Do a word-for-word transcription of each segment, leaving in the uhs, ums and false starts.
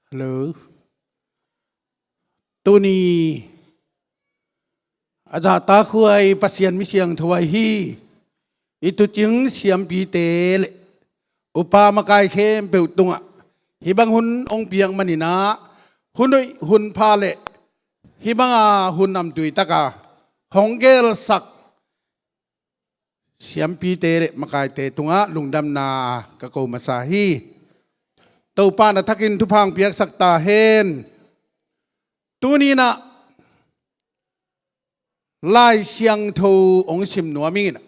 Hello. Tuni a zahtakhuai Pasian mi siangtho ahi i tuucing siampite le upa makai khempeuh tungah hih bang hun hong piak manin ah, hun hoih hun pha le hih banga hun namtui taka hong gelsak siampite le makaite tungah lungdamna ka ko masa hi. Topa in a thakin thupha hong piaksak ta hen. Tuni in ah Lai Siangtho hong sim nuam ing in ah,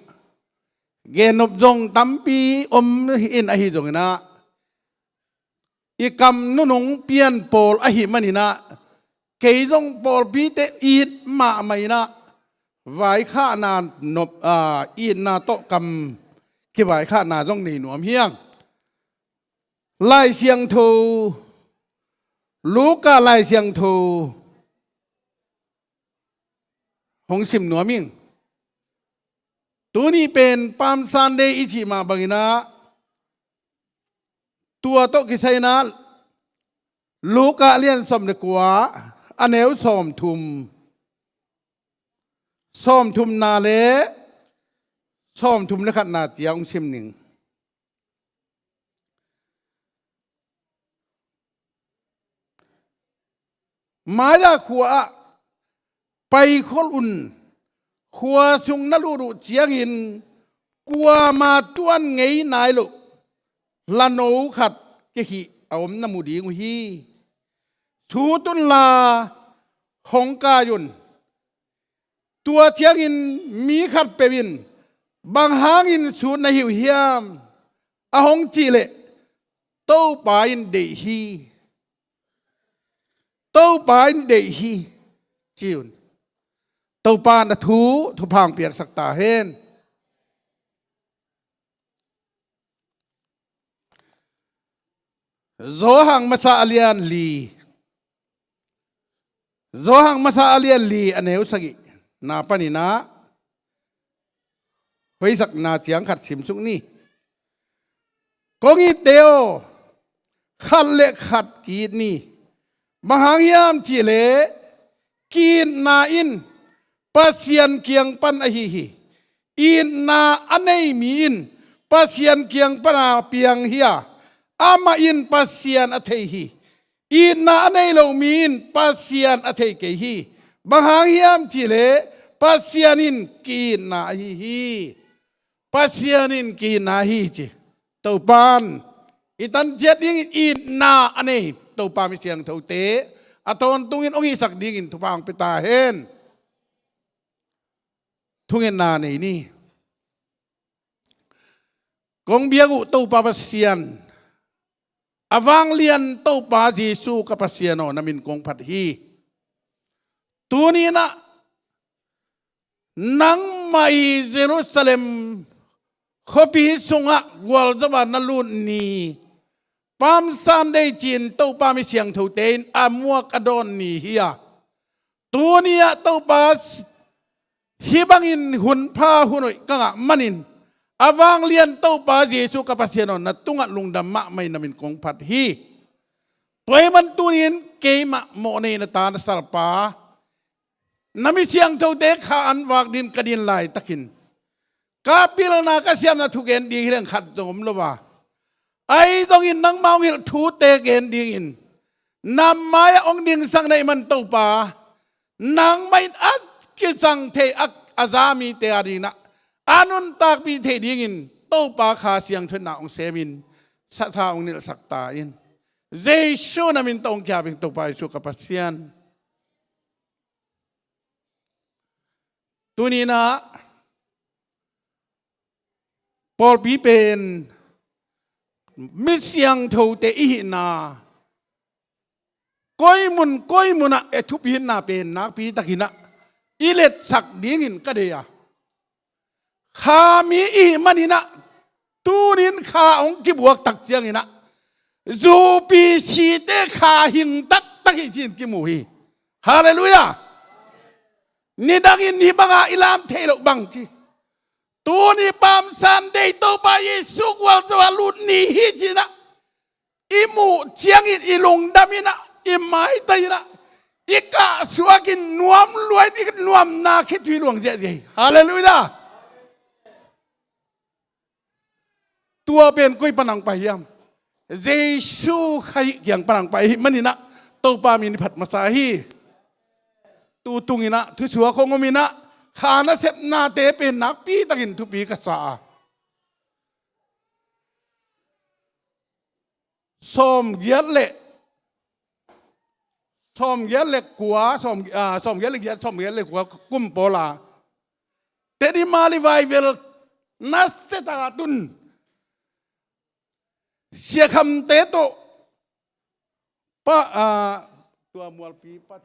gennop zong tampi om in ahi zongin ah, i kam nunung pian pawl ahih manin ah, kei zong pawlpite it mahmah in ah, vaikhakna nop, ah, itna tawh kam kivaikhakna zong nei nuam hi ing. Lai Siangtho, Luka Lai Siangtho hong sim nuam ing. Tuni pen Palm Sunday i cih mah bangin ah, tua tawh kisai in ah Luka lian sawm le kua, a neu sawmthum, sawmthumna le sawmthum le khatna ciang hong sim ning. Mai-ah khua-ah paikhol un. Khua sung na lut uh ciangin kuama tuan ngei nai loh hlano khat kikhih a om na mu ding uh hi. Sut unla hong kai un. Tua ciangin mi khatpeuh in, "Bang hangin sut na hi uh hiam?" a hong cih leh, "Topa in deih hi. Topa in deih hi," ci un. Topa in a thu thupha hong piaksak ta hen. Johan masa a lian li. Johan masa a lian li, a neu sagihna panin ah hoihsakna ciang khat simsuk ni. Kong itte aw, khat le khat ki-it ni. Bang hang hiam cih leh, ki-itna in Pasian kiang pan ahi hi. Itna a nei mi in Pasian kiang pan a piang hi a, amah in Pasian a thei hi. Itna a nei lo mi in Pasian a thei kei hi. Bang hang hiam cih leh, Pasian in ki-itna ahi hi. Pasian in ki-itna ahi hi ci. Topa in i tan ciat dingin itna a nei Topa mi siangthote a tawntungin hong hisak dingin thupha hong pia ta hen. Thungetna nei ni. Kong biak uh Topa Pasian, a vanglian Topa Jesu ka Pasian aw, na min kong phat hi. Tuni in ah nangmah i Jerusalem khuapi sungah gualzo-a na lut ni, Palm Sunday ci-in Topa mi siangthote in a muak a dawn ni hi a, tuni-ah Topa, hih bangin hun pha hun hoih ka ngah manin, a vanglian Topa Jesu ka Pasian aw, na tungah lungdam mahmah in na min kong phat hi. Tua ahih man tuni-in keimah mawhnei na ta na salpa, na mi siangthote kha an vak dingin ka din laitakin, ka pilna ka siamna thu gen ding hi leng khat zong om lo a, ahi zongin nangmah hong hilh thute gen dingin, na mai-ah hong dingsak na hih man Topa, nangmah in a kisang thei a, a za mite a dingin ah a nuntakpih theih dingin Topa Kha Siangtho in na hong semin, sa tha hong nilhsak ta in. Jesu na min tawh hong ki-ap ing Topa Jesu ka Pasian. Tuni in ah pawlpi pen mi siangthote i hihna, koi mun koi munah e thupitna pen nakpi takin ah i letsak dingin ka deih a, kha mi i hih manin ah, tuni-in kha hong kibuak tak ciangin ah, U P C te kha hing taktak hi ci-in kimu hi. Halleluiah. Nidangin hih banga i lam theih loh bang ci, tuni Palm Sunday Topa Jesu gualzo-a lut ni hi ci-in ah, I muh ciangin i lungdam in ah, i maitai in ah, i kahsuak in nuam lua in i nuamna khitui luang ziahziah hi. Halleluiah. Tua pen koi pan hong pai hiam? Jesu Khazih kiang pan hong pai ahih manin ah Topa min i phat masa hi. Tutung in ah thusuak hong om in ah, kha nasepnate pen nakpi takin thupi ka sa a, sawmgiat le, sawmgiat le kua, sawm, ah, sawmgiat le giat, sawmgiat le kua kum pawl a Tedim a revival nasia tak a tun Sia Khamte tawh pa, ah, tua Mualpi pa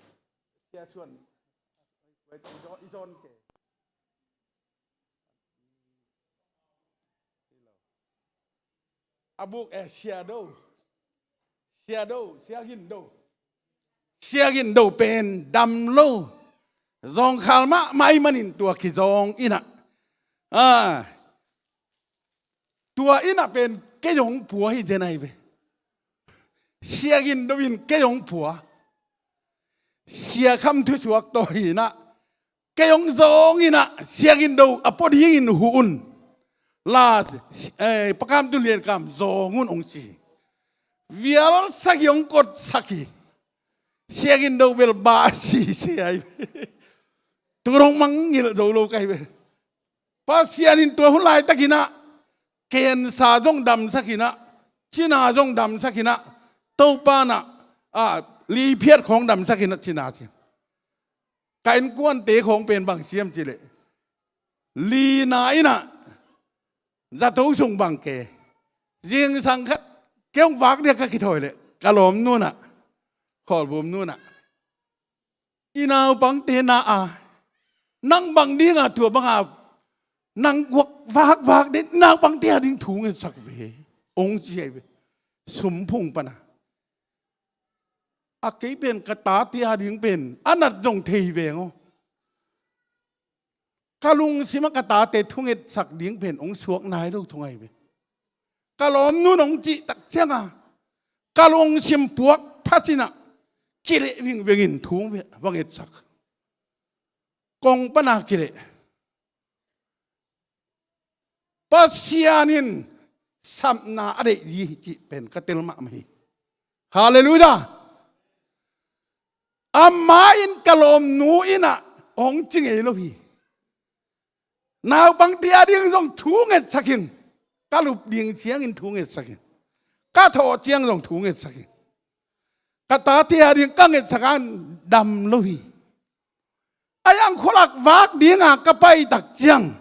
Sia Suan i zawn ke. A buk, eh, Sia Do. Sia Do, Sia Gin Do. Sia Gin Do pen dam lo. Zawngkhal mahmah ahih manin tua kizawng in ah. Ah. Tua in ah pen kei hong pua hi zen ahi ve. Sia Gin Do in kei hong pua. Sia Kham thusuak tawh hi in ah, kei hong zawng in ah, Sia Gin Do a pua dingin huh un la, eh, Pa Kam Tun Lian Kam zawng un hong ci. Vial sagih hong kotsak hi. Sia Gin Do bel bah sisi ahi ve. Tu dong mangngilh zo lo ka hi ve. Pasian in tua hun laitakin ah, kensa zong damsak in ah, cina zong damsak in ah, Topa in ah, ah, liphiat khawng damsak in ah, cina ci. Ka innkuante khawng pen bang siam cih leh, lina in ah, zato sung bang ke. Zingsang khat kei hong vak ding a ka kithawi leh, ka lawmnu in ah, Khawlbum nu in ah, i naupangte na a, nang bang ding a tua bang a nang guak vakvak ding, naupangte a ding thu ngetsak ve, hong ci ahi ve. Sumphung pan a, a kei pen ka tate a ding pen a nat zong thei veng aw. Ka lungsim ah ka tate thungetsak ding pen hong suak nai lo thung ahi ve. Ka lawmnu in hong cih tak ciang a, ka lungsim puak phat in ah, kileh vingveng in thu va ngetsak. Kong pan a kileh. Pasian in sapna a deih hi cih pen ka tel mahmah hi. Halleluiah. Amah in ka lawmnu in ah hong ci ngei lo hi. Naupangte a ding zong thu ngetsak in. Ka lup ding ciangin thu ngetsak in. Ka thawh ciang zong thu ngetsak in. Ka tate a ding ka ngetsak a dam lo hi. A yang khualak vak ding a ka pai tak ciang,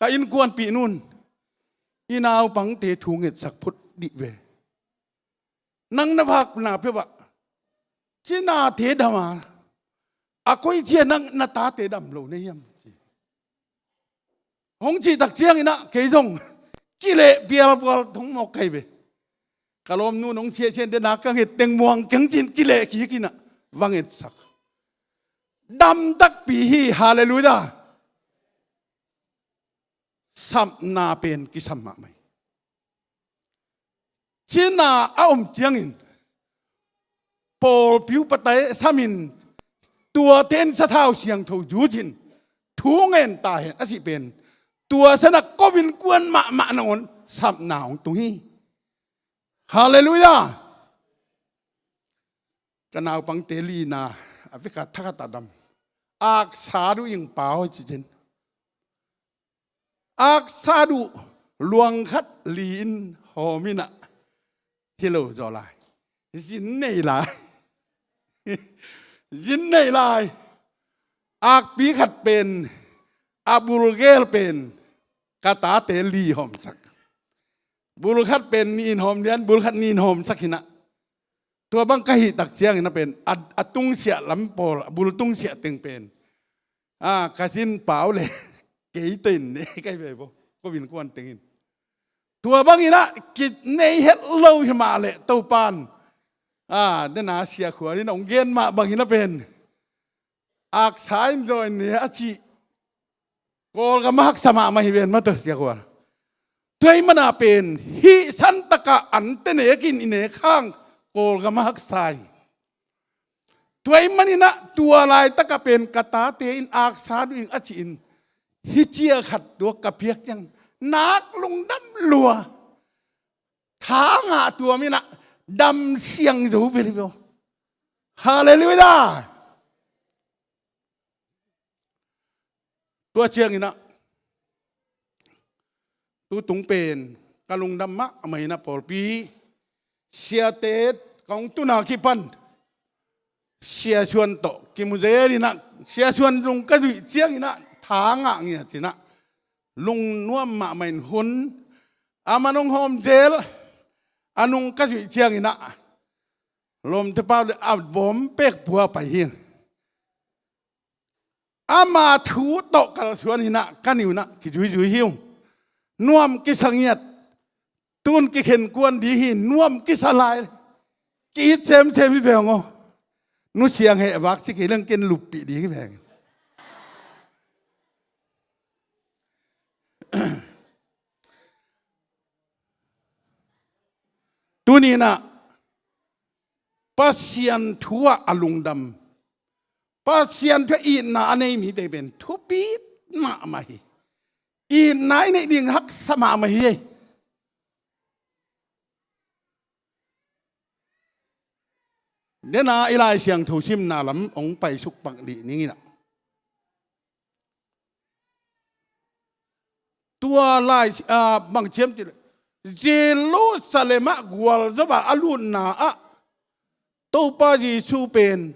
ka innkuanpih nu in, i naupangte thu ngetsak phot dih ve. Nang na vakna peuh ah cinate dam a, a koi ci a nang na tate dam lo na hiam? Hong cih tak ciang in ah kei zong kileh pialpual thong mawk ka hi ve. Ka lawmnu in hong siahsiah in, dena ka nget teng muang keng ci in kileh kik in ah va ngetsak. Dam takpi hi, halleluiah. Sapna pen kisam mahmah hi. Cina a om ciangin pawlpi uh patai samin, tuate in sathau siangtho zut in thu ngen ta hen a cih pen, tua san a ko innkuan mahmah nangawn sapna hong tung hi. Halleluiah. Ka naupangte lina a vekhat thakhat a dam. Aksa duh ing pau ci cin. Aksa duh luang khat li in hawm in ah, hi lo zaw lai. Zin nei lai. Zin nei lai. Akpi khat pen, a bulgel pen ka tate li hawmsak. Bul khat pen nih in hawm lian, bul khat nih in hawmsak hi in ah. Tua bang ka hih tak ciangin a pen, a, a tungsiah lam pawl, a bul tungsiah teng pen, a, ka zin pau le kei tawh in ne ka hi ve bo, ko innkuan tengin. Tua bangin ah kinei het lo hi mah leh Topan, a, dena Sia Khual in hong gen mah bangin a pen, aksa in zaw in ne a cih Kawlgam a haksa mahmah hi ven mah tawh Sia Khual. Tua ahih manin pen hih santakah ante nekin i nek hang Kawlgam ah haksa hi. Tua ahih manin ah tua laitakah pen ka tate in aksa ding a ci-in hih cia khat tua ka piak ciang nak lungdam lua. Tha ngah tuam in ah dam siang zo vel hi ve aw. Halleluiah. Tua ciangin ah tutung pen ka lungdam mahmah in ah pawlpi siate kong tun a kipan Sia Suan tawh kimu zel in ah, Sia Suan nung ka zuih ciangin ah tha ngah ngiat in ah lungnuam mahmah in hun a man hong hawm zel. A nung ka zuih ciangin ah lawmte pau le a bawm pek pua pai hi. Ama thu tawh kalsuan in ah ka niu in ah kizuizui hi ung. Nuam kisa ngiat. Tun kikhen kuan ding hi, nuam kisa lai. Ki-it semsem hi veng aw. Nu Siang heh vak ci kei leng ken luppih ding hi veng. Tuni in ah Pasian thu ah a lungdam, Pasian thu ah itna a nei mite pen thupi mahmah hi. Itna i neih ding haksa mahmah hi. Dena i Lai Siangtho simna lam hong paisuk pak dih ning in ah tua lai, ah, bang ciam cih leh Jerusalem ah gualzo a a lutna ah Topa Jesu pen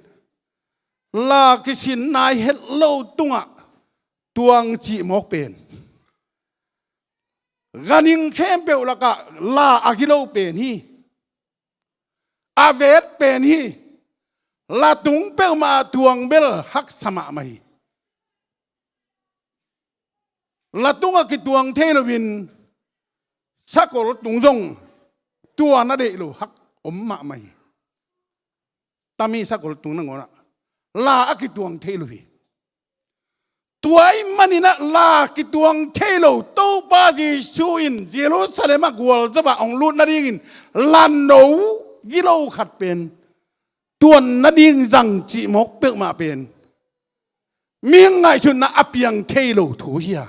la kisin nai het lo tungah tuang cih mawk pen ganhing khempeuh lakah la a gilo pen hi. A vet pen hi. La tung peuhmah tuang bel haksa mahmah hi. La tungah kituang thei loin sakol tung zong tua na deih lo hak om mahmah hi. Tami sakol tung nangawnah la a kituang thei lo hi. Tua ahih manin ah la kituang thei lo Topa Jesu in Jerusalem ah gualzo ah hong lut nadingin la no gilo khat pen tuan nading zang cih mawk peuhmah pen mihing ngaihsutna a piang thei lo thu hi a.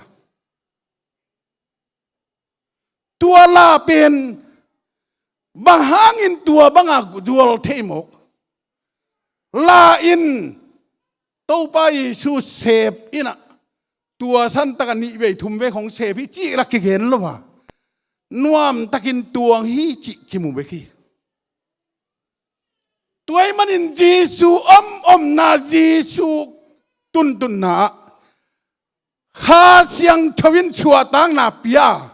Tua la pen bang hangin tua banga zual thei mawk? La in Topa Jesu sep in ah tua santakah nih vei thum vei khong sep hi cih la kigen lo a, nuamtakin tuang hi cih kimu bek hi. Tua ahih manin Jesu om omna, Jesu tuntunna ah Kha Siangtho in suahtakna pia,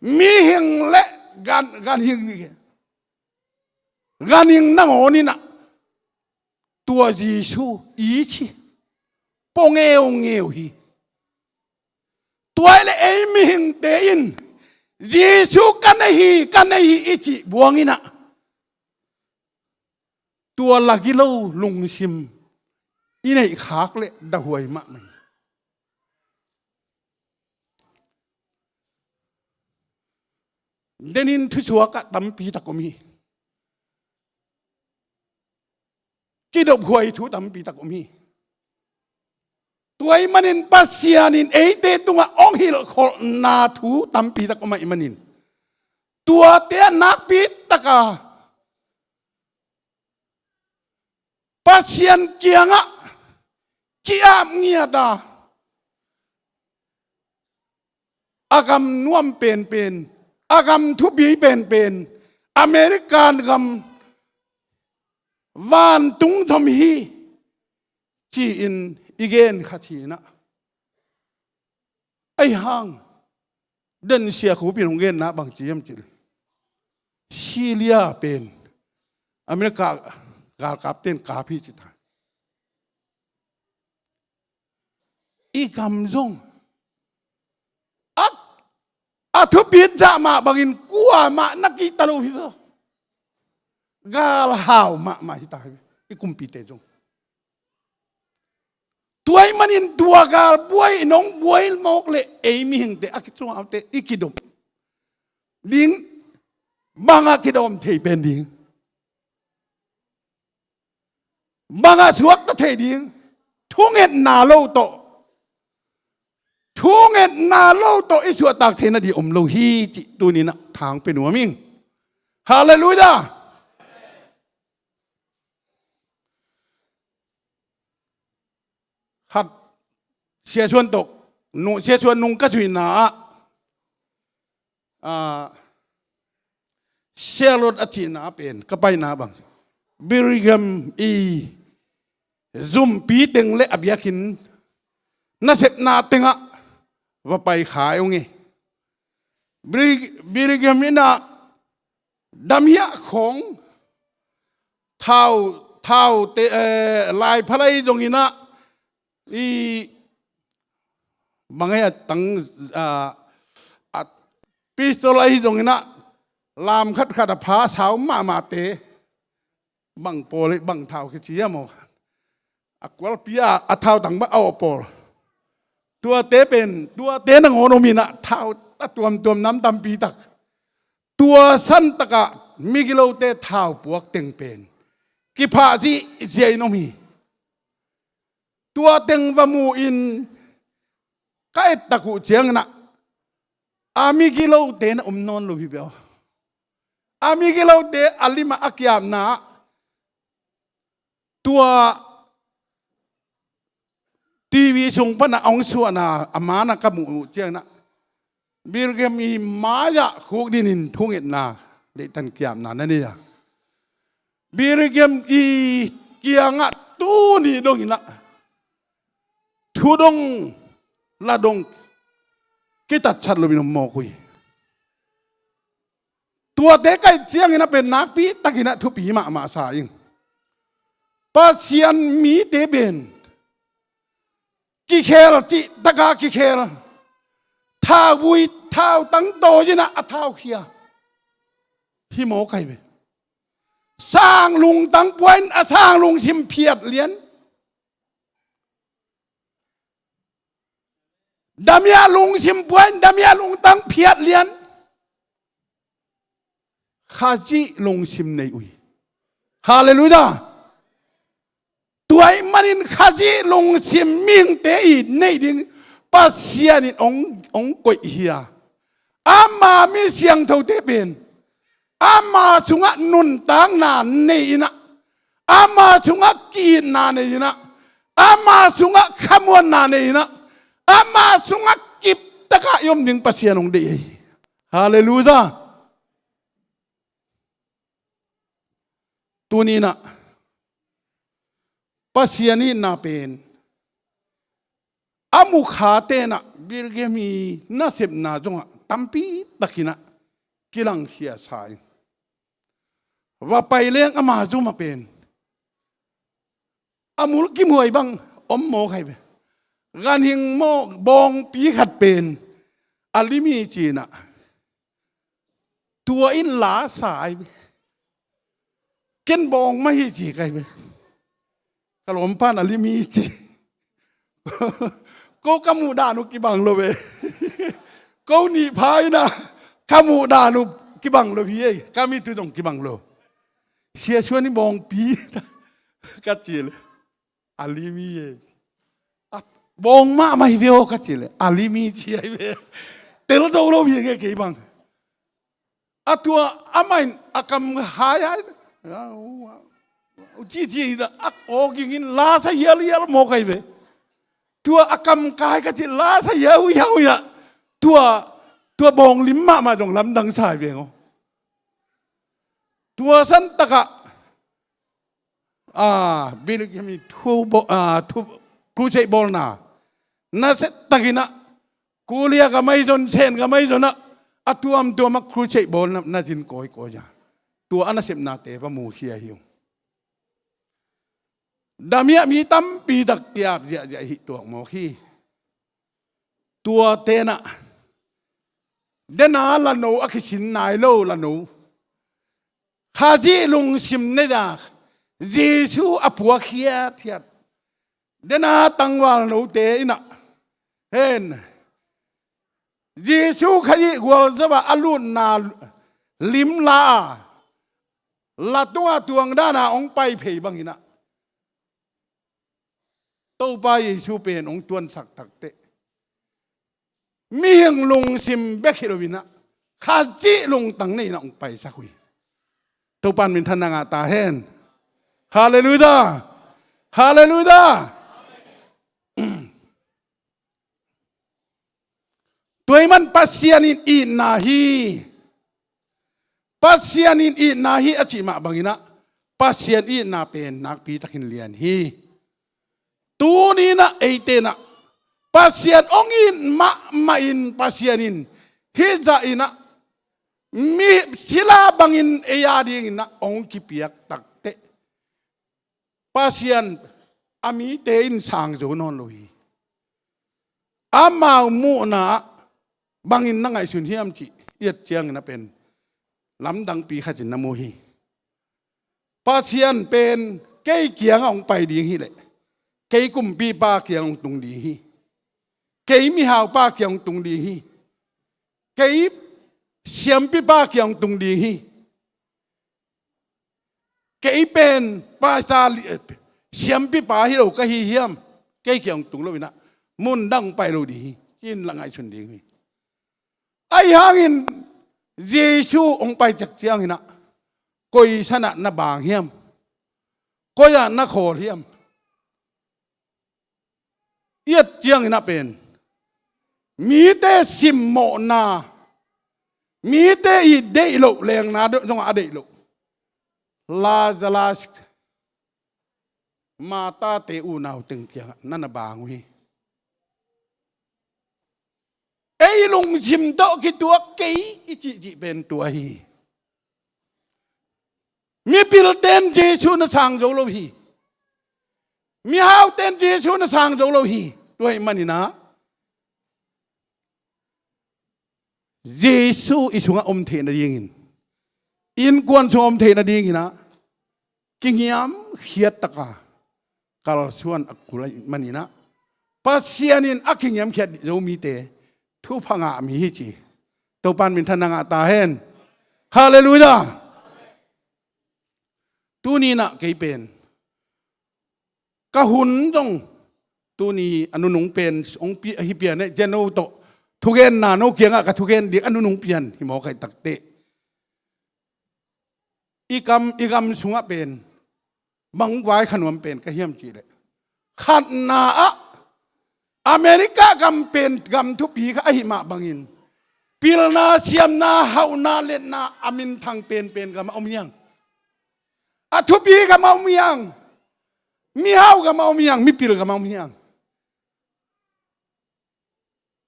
mihing le gan, ganhing, ganhing nangawn in ah tua Jesu i ci pua ngeungeu hi. Tua ahih leh ei mihingte in Jesu ka nei hi, ka nei hi i cih buang in ah tua la gilo lungsim i neih khak leh dahuai mahmah hi. Denin thusuak ah tampi tak om hi. Kidophuai thu tampi tak om hi. Tua ahih manin Pasian in eite tungah hong hilhkholhna thu tampi tak om ahih manin tuate ah nakpi taka Pasian kiangah ki-ap ngiat a, a gam nuam penpen, a gam thupi penpen, American gam vantung zom hi ci-in i gen khat hi in ah. Ahih hang den sia khupin hong genna bang ci hiam cih leh Syria pen America galkapte in kap hi ci ta. I gam zong a, a thupit zah mah bangin kuamah na kihta lo hi lo. Galhau mahmah hi ta hi i kumpite zong. Tua ahih manin tua gal buai in hong buai mawk leh ei mihingte a kicungte i kidop ding, bangah kidawm thei pen ding, bangah suakta thei ding, thungetna lo tawh, thungetna lo tawh i suahtak theihna ding om lo hi cih tuninah thang pe nuam ing. Halleluiah. Khat, siasuan tawh, nu siasuan nung ka zuihna ah, ah, Charlotte a cihna pen ka paina bang, Billy Graham i zumpi teng le a biakinn nasepna tengah va pai kha ung e. Billy Graham inah dam hiah khawng thau, thau te, eh, laiphalai zonginah i bang a tang, ah, a pistol ahi zonginah lam khatkhat a pha sau mahmahte, bang pawl, bang thau kici a maw, a kualpi a a thau tang bang a awh pawl, tuate pen tuate nangawn om inah thau a tuamtuam nam tampi tak. Tua santakah migilote thau puak teng pen kiphah zihziah in om hi. Tua teng va mu in ka ettak uh cianginah a migilote na om nawn lo hi ve aw. A migilote a limah a kiapna ah tua TV sung panah a hong suahna a manah ka muh uh cianginah Billy Graham i mai-ah khukdinin thungetna deihtan kiapna na nei a, Billy Graham i kiangah tuni donginah thu dong la dong kitatsat loin om mawk uh hi. Tuate kaih ciangin a pen nakpi takin a thupi mahmah sa ing. Pasian mite pen kikhel cih taka kikhel, thauvui thautang tawi in a thaukhia hi mawk ahi ve. Sang lungtang pua in a sang lungsim phiat lian. Damia lungsim pua in damia lungtang phiat lian. Khazih lungsim nei uh hi. Halleluiah. Tua ahih manin Khazih lungsim mihingte i neih ding Pasian in hong, hong koih hi a, ama mi siangthote pen ama sungah nuntakna nei in a, ama sungah ki-itna nei in a, ama sungah khamuanna nei in a, ama sungah kiptakah i om ding Pasian hong deih hi. Halleluiah. Tuni in a Pasian itna pen a mukhate in a Billy Graham i nasepna zongah tampi takin a kilangkhia sa in. Va pai leng ama zumah pen a mul kimuai bang om mawk ahi ve. Ganhing maw bawngpi khat pen a lim hi ci in a, tua in la sa ahi ve. Ken bawng mah hi ci ka hi ve. Ka lawmpan a lim hi ci. Ko ka muh dan uh kibang lo ve. Ko nih pha in a ka muh dan uh kibang lo hi ei. Ka mit uh zong kibang lo. Sia Suan i bawngpi ka ci le, a lim hi ei. A bawng mahmah hi ve aw ka ci le, a lim hi ci ahi ve. Tel zo lo hi nge kei bang. A tua amah in a kam hai hai, cici in a awging in la sa hialhial mawk ahi ve. Tua a kam kai ka ci la sa hiauhiau in a, tua, tua bawng lim mahmah zong lamdang sa hi ve aw. Tua santakah a, Billy Graham i thu bawl, a, thu crusade bawlna nasia takin a, Korea gam ahi zong, Sen gam ahi zong a, a tuamtuam a crusade bawlna na zin kawikawi a, tua a nasepnate va mukhia hi ung. Damia mi tampi tak kiap ziahziah hi tuak mawk hi. Tuate in a, dena lano a kisin nai lo lano, Khazih lungsim nei a, Jesu a puak hiathiat, dena tangval note in a, hen, Jesu Khazih gualzo-a a lutna limla a, la tunga tuang dana hong pai phei bangin ah, Topa Jesu pen hong tuansak takteh, mihing lungsim bek hi loin ah, Khazih lungtang nei-in ah hong paisak uh hi. Topa in minthanna ngah ta hen. Halleluiah. Halleluiah. Tua ahih man Pasian in itna hi. Pasian in itna hi a cih mah bangin ah, Pasian itna pen nakpi takin lian hi. Tuni-in ah eite in ah Pasian hong it mahmah in, Pasian in hih zah in ah mi sila bangin ei a dingin ah hong kipiak takteh, Pasian a mite in sang zo nawn lo hi. Amau muhna ah bangin na ngaihsun hiam cih i et ciangin ah pen lamdangpi khat in na mu hi. Pasian pen kei kiangah hong pai ding hi leh, kei kumpipa kiang hong tung ding hi. Kei mihaupa kiang hong tung ding hi. Kei siampipa kiang hong tung ding hi. Kei pen pastor li-, siampipa hi lo ka hi hiam? Kei kiang hong tung loin ah mun dang hong pai lo ding hi, ci-in la ngaihsun ding hi. Ahih hangin Jesu hong pai ciat ciangin ah, koi san ah na bang hiam? Koi ah na khawl hiam? I et ciangin ah pen, mite simmawhna, mite i deih loh lengna zongah a deih loh Lazarus, Martha-te unau teng kiangah na na bang uh hi. Ei lungsim tawh kituak kei i cihcih pen tua hi. Mipilten Jesu na sang zo lo hi. Mihauten Jesu na sang zo lo hi. Tua ahih manin ah, Jesu i sungah om theih nadingin, innkuan sungah om theih nadingin ah, kingiamkhiat taka kalsuan a kul ahih manin ah, Pasian in a kingiamkhiat zo mite thupha ngah mi hi ci. Topa in minthanna ngah ta hen. Halleluiah. Tuni-in ah kei pen ka hun zong, tuni a nunung pen hong pi-, ahi pian eh, zia no tawh thugenna no kiangah ka thugen ding a nunung pian hi mawk ahih takteh, i kam, i gam sungah pen bang vaikhanuam pen ka hiam cih leh, khatna ah America gam pen gam thupi kha ahih mah bangin, pilna, siamna, hauhna, letna a minthang penpen gam a om hi hang. A thupi gam a om hi hang. Mihau gam a om hi hang, mipil gam a om hi hang.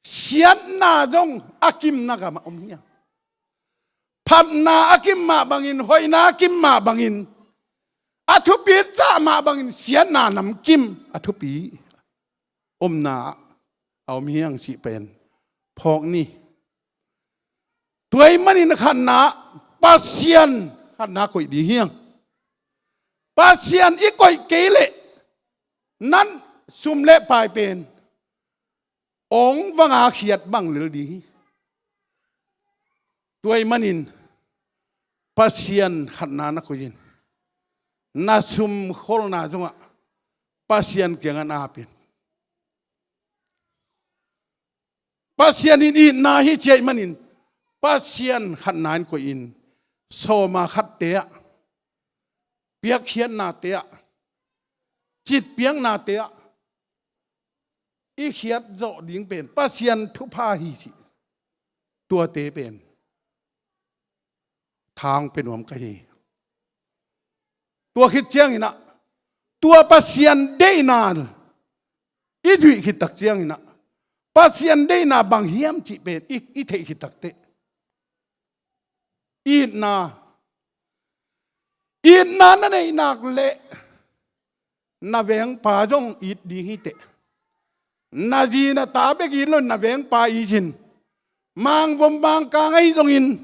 Siatna zong a kimna gam a om hi hang. Phatna a kim mah bangin, hoihna a kim mah bangin, a thupi cah mah bangin siatna namkim a thupi omna a om hi hang cih pen phawk ni. Tua ahih manin khatna, Pasian khatna koih ding hi hang. Pasian i koih kei leh nan sum le pai pen ong vanga khiat bang lel ding hi. Tua ahih manin Pasian khatna na koih in, na sum kholna zongah Pasian kiangah na ap in. Pasian in itna hi ci ahih manin, Pasian khatna in koih in, sawma khatte ah, piakkhiatnate ah, citpiaknate ah i khiat zawh ding pen Pasian thupha hi ci. Tuate pen tha hong pia nuam ka hi. Tua khit ciangin ah, tua Pasian deihna i zuih khit tak ciangin ah, Pasian deihna bang hiam cih pen i, i theih khit takteh, itna, itna na neih nak leh na vengpa zong it ding hi teh. Na zi na ta bek it lo in na vengpa it in, mangvom mangkang ahi zongin,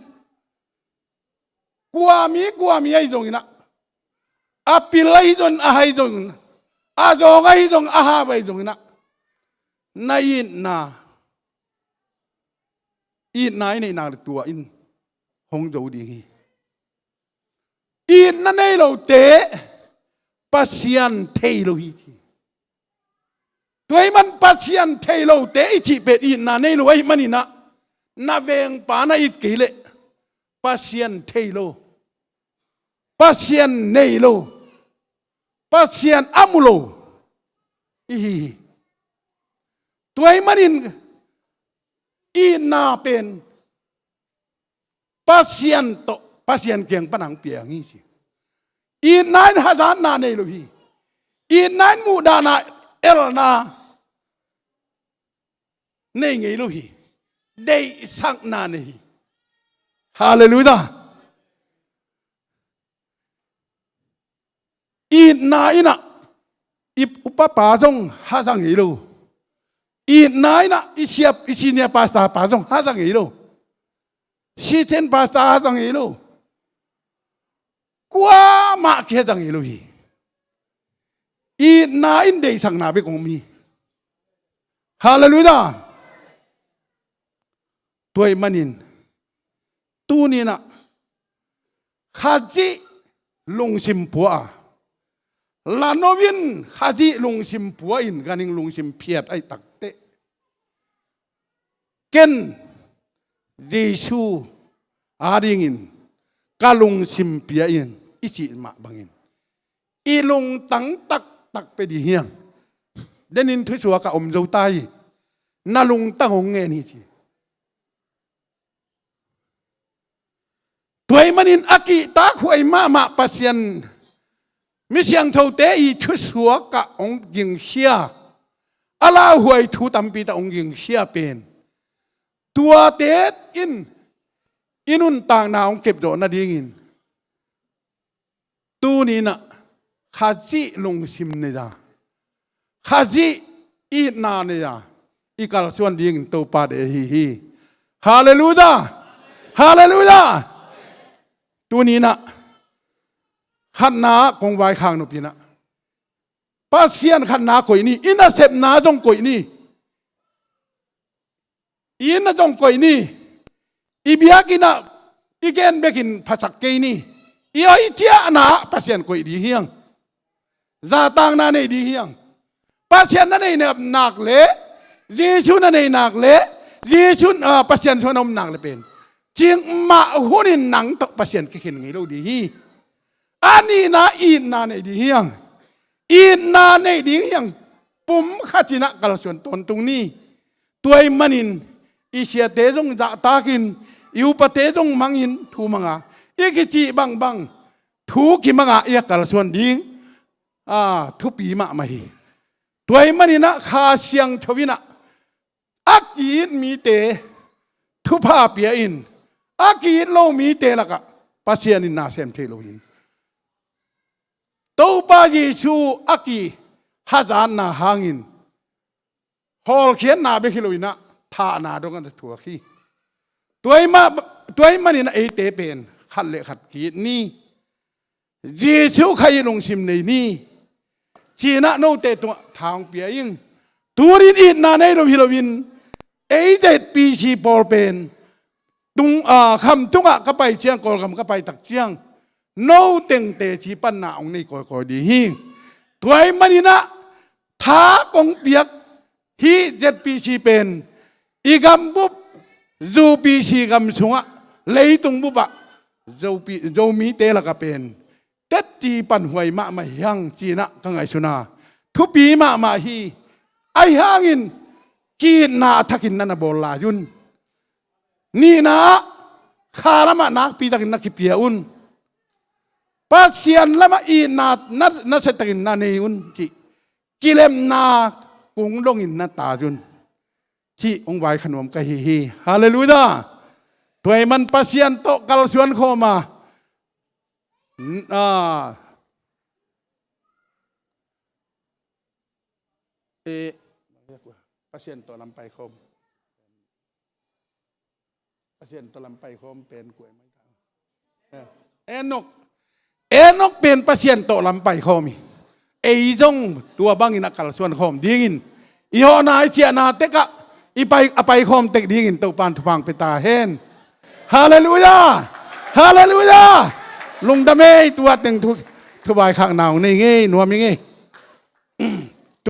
kuami kuami ahi zongin ah, a pil ahi zong, a hai zongin, a zawng ahi zong, a hau ahi zongin ah, na itna Itna i neih nak le tua in hong zo ding hi. Itna nei lote Pasian thei lo hi ci. Tua ahih man Pasian thei lote i cih pen itna nei lo ahih manin ah, na vengpa na it kei leh Pasian thei lo, Pasian nei lo, Pasian a mu lo i hi hi. Tua ahih manin itna pen Pasian tawh, Pasian kiang pan hong piang hi ci. Itna in hazatna nei lo hi. Itna in muhdahna, elna nei ngei lo hi. Deihsakna nei hi. Halleluiah. Itna in ah i upapa zong haza ngei lo. Itna in ah i siap, i senior pastor pa zong haza ngei lo. Assistant pastor haza ngei lo. Kuamah kihaza ngei lo hi. Itna in deihsakna bek om hi. Halleluiah. Tua ahih manin tuni in ah Khazih lungsim pua a, la no in Khazih lungsim pua in ganhing lungsim phiat ahih takteh, ken Jesu adingin ka lungsim pia in i cih mah bangin i lungtang taktak pia ding hi hang. Denin thusuak ah om zo ta hi. Na lungtang hong ngen hi ci. Tua ahih manin a kihtakhuai mahmah Pasian mi siangthote i thusuak ah hong gingkhia, a lauhuai thu tampi tak hong gingkhia pen tuate in i nuntakna hong kepzawh nadingin tuni in ah Khazih lungsim nei a, Khazih itna nei a i kalsuan dingin Topa deih ahi hi. Halleluiah. Halleluiah. Tuni in ah khatna ah kong vaikhak nop in ah, Pasian khatna koih ni, i nasepna zong koih ni. I inn ah zong koih ni. I biakinn ah i gen bekin phasak kei ni. I hoih ciahna ah Pasian koih ding hi hang. Zahtakna nei ding hi hang. Pasian na nei nak leh, Jesu na nei nak leh, Jesu, ah, Pasian sungah na om nak leh pen cikmah hunin nang tawh Pasian kikhen ngei lo ding hi. A nihna itna nei ding hi hang. Itna nei ding hi hang. Pum khat in ah kalsuan tawntung ni. Tua ahih manin i siate zong zahtakin, i upate zong mangin, thu manga i kicih bangbang thu kimanga i a kalsuan ding, a, thupi mahmah hi. Tua ahih manin ah Kha Siangtho in ah a ki-it mite thupha pia in, a ki-it lo mite lakah Pasian in na sem thei lo hi. Topa Jesu a kihazatna hangin hawlkhiatna bek hi lo in ah thahna dong a na thuak hi. Tua ahih ma-, tua ahih manin ah eite pen khat le khat ki-it ni. Jesu Khazih lungsim nei ni. Ci-in ah note tungah tha hong pia ing. Tuni in itna nei lo hi loin, ei Z P C pawl pen tung, ah, Khamtung ah ka pai ciang, Kawlgam ka pai tak ciang, no teng teci panna hong nei kawikawi ding hi. Tua ahih manin ah tha kong piak hih Z P C pen i gambup, Zo P C gam sungah, leitung bup ah Zo P-, Zomite lakah pen tetti panhuai mahmah hi hang ci-in ah ka ngaihsun a, thupi mahmah hi. Ahi hangin ki-itna a thakin na na bawl lai un. Nihna ah kha lamah nakpi takin na kipia un. Pasian lamah itna na, nasia takin na nei un cih kilemna kung dongin na tai un cih hong vaikhak nuam ka hi hi. Halleluiah. Tua ahih man Pasian tawh kalsuan khawm a, n-, a, e, Pasian tawh lampai khawm. Pasian tawh lampai khawm pen kua mai ta. Enok. Enok pen Pasian tawh lampai khawm hi. Ei zong tua bangin a kalsuan khawm dingin i hawhna i ciahna tekah I pai, a paikhawm tek dingin Topan thupha pia ta hen. Halleluiah! Halleluiah! Lungdam ei, tua teng thu, thuvaikhakna hong nei ngei, nuam i ngei.